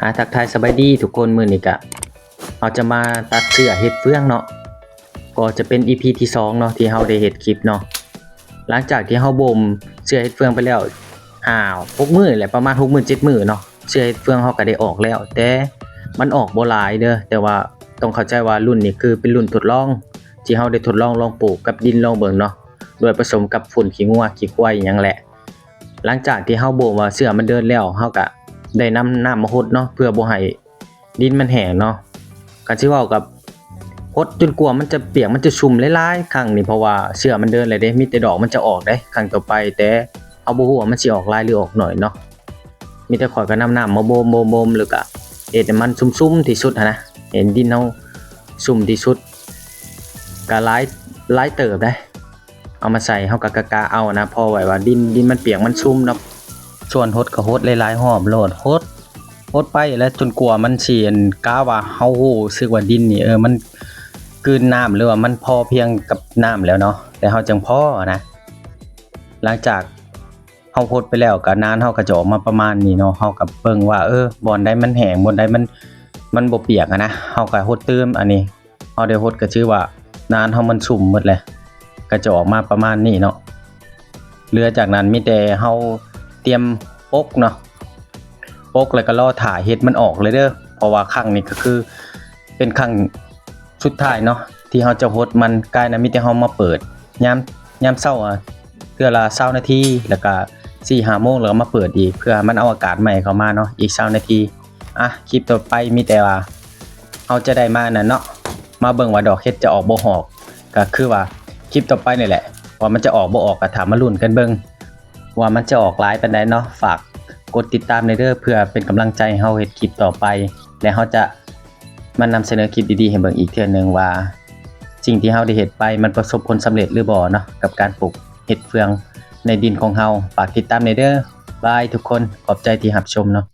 ອາ ທັກທາຍສະບາຍດີທຸກຄົນ, ມື້ນີ້ກະເຮົາຈະມາຕັດເຊື້ອເຫັດເຟືອງເນາະ, ກໍຈະເປັນອີພີທີສອງເນາະ ທີ່ເຮົາໄດ້ເຮັດຄລິບເນາະ. ຫຼັງຈາກທີ່ເຮົາບົ່ມເຊື້ອເຫັດເຟືອງໄປແລ້ວຫ້າຫົກມື້ແຫຼະ, ປະມານຫົກມື້ເຈັດມື້ເນາະ, ເຊື້ອເຫັດເຟືອງເຮົາກໍໄດ້ອອກແລ້ວ, ແຕ່ມັນອອກບໍ່ຫຼາຍເດີ້. ແຕ່ວ່າຕ້ອງເຂົ້າໃຈວ່າລຸ້ນນີ້ຄືເປັນລຸ້ນທົດລອງ ທີ່ເຮົາໄດ້ທົດລອງລອງປູກກັບດິນລອງເບິ່ງເນາະ, ໂດຍປະສົມກັບຝຸ່ນຂີ້ງົວຂີ້ຄວາຍຫຍັງແຫຼະ. ຫຼັງຈາກທີ່ເຮົາບົ່ມວ່າເຊື້ອມັນເດີນແລ້ວ, ເຮົາກະໄດ້ນຳນ້ຳມາຫົດເນາະ ເພື່ອບໍ່ໃຫ້ດິນມັນແຫ້ງເນາະ. ຄັນຊິເວົ້າກັບຫົດຈົນກວ່າມັນຈະປຽກ ມັນຈະຊຸ່ມຫຼາຍໆຄັ້ງນີ້, ເພາະວ່າເຊື້ອມັນເດີນແລ້ວເດ້, ມີແຕ່ດອກມັນຈະອອກເດ້ ຄັ້ງຕໍ່ໄປ, ແຕ່ເຮົາບໍ່ຮູ້ວ່າມັນຊິອອກຫຼາຍຫຼືອອກໜ້ອຍເນາະ. ມີແຕ່ຂ້ອຍກໍນຳນ້ຳມາບົ່ມໆໆ ແລ້ວກະເຮັດໃຫ້ມັນຊຸ່ມໆທີ່ສຸດຫັ້ນນະ, ເຫັນດິນເຮົາຊຸ່ມທີ່ສຸດ, ກະຫຼາຍ ຫຼາຍເຕີບເດ້. ເອົາມາໃສ່ ເຮົາກໍກະກະເອົານະ, ພໍໄວ້ວ່າດິນ ດິນມັນປຽກມັນຊຸ່ມເນາະ. ສ່ວນຫົດກໍຫົດຫຼາຍໆຮອບໂລດ, ຫົດ ຫົດໄປແລ້ວຈົນກວ່າມັນຊິ ອັນ ກະວ່າເຮົາຮູ້ສຶກວ່າດິນນີ້ ເອີ ມັນກືນນ້ຳ ຫຼືວ່າມັນພໍພຽງກັບນ້ຳແລ້ວເນາະ, ແລ້ວເຮົາຈຶ່ງພໍນະ. ຫຼັງຈາກເຮົາຫົດໄປແລ້ວ ກະນານເຮົາກໍຈະອອກມາປະມານນີ້ເນາະ, ເຮົາກໍເບິ່ງວ່າ ເອີ ບ່ອນໃດມັນແຫ້ງ ບ່ອນໃດມັນ ມັນບໍ່ປຽກຫັ້ນນະ, ເຮົາກໍຫົດຕື່ມ. ອັນນີ້ ເຮົາໄດ້ຫົດກໍຊື່ວ່ານານເຮົາມັນຊຸ່ມໝົດແຫຼະ, ກໍຈະອອກມາປະມານນີ້ເນາະ. ເຫຼືອຈາກນັ້ນມີແຕ່ເຮົາຕຽມປົກເນາະ, ປົກແລ້ວກໍລໍຖ້າເຫັດມັນອອກເລີຍເດີ້, ເພາະວ່າຄັ້ງນີ້ກໍຄືເປັນຄັ້ງສຸດທ້າຍເນາະ ທີ່ເຮົາຈະຫົດມັນ. ກາຍນະມີແຕ່ເຮົາມາເປີດຍາມ ຍາມເຊົ້າ ເທື່ອລະຊາວນາທີ ແລ້ວກະສີ່ຫ້າໂມງ ແລ້ວກໍມາເປີດອີກ ເພື່ອໃຫ້ມັນເອົາອາກາດໃໝ່ເຂົ້າມາເນາະ ອີກຊາວນາທີ. ອະ ຄລິບຕໍ່ໄປມີແຕ່ວ່າເຮົາຈະໄດ້ມານັ້ນເນາະ, ມາເບິ່ງວ່າດອກເຫັດຈະອອກບໍ່ອອກ, ກໍຄືວ່າຄລິບຕໍ່ໄປນີ້ແຫຼະ ວ່າມັນຈະອອກບໍ່ອອກ ກໍຖ້າມາລຸ້ນກັນເບິ່ງວ່າມັນຈະອອກຫຼາຍປານໃດເນາະ. ຝາກກົດຕິດຕາມແດ່ເດີ້ ເພື່ອເປັນກຳລັງໃຈໃຫ້ເຮົາເຮັດຄລິບຕໍ່ໄປ ແລະ ເຮົາຈະມານຳສະເໜີຄລິບດີໆໃຫ້ເບິ່ງອີກເທື່ອໜຶ່ງວ່າ ສິ່ງທີ່ເຮົາໄດ້ເຮັດໄປມັນປະສົບຜົນສຳເລັດຫຼືບໍ່ເນາະ ກັບການປູກເຫັດເຟືອງໃນດິນຂອງເຮົາ. ຝາກຕິດຕາມແດ່ເດີ້. ບາຍທຸກຄົນ, ຂອບໃຈທີ່ຮັບຊົມເນາະ.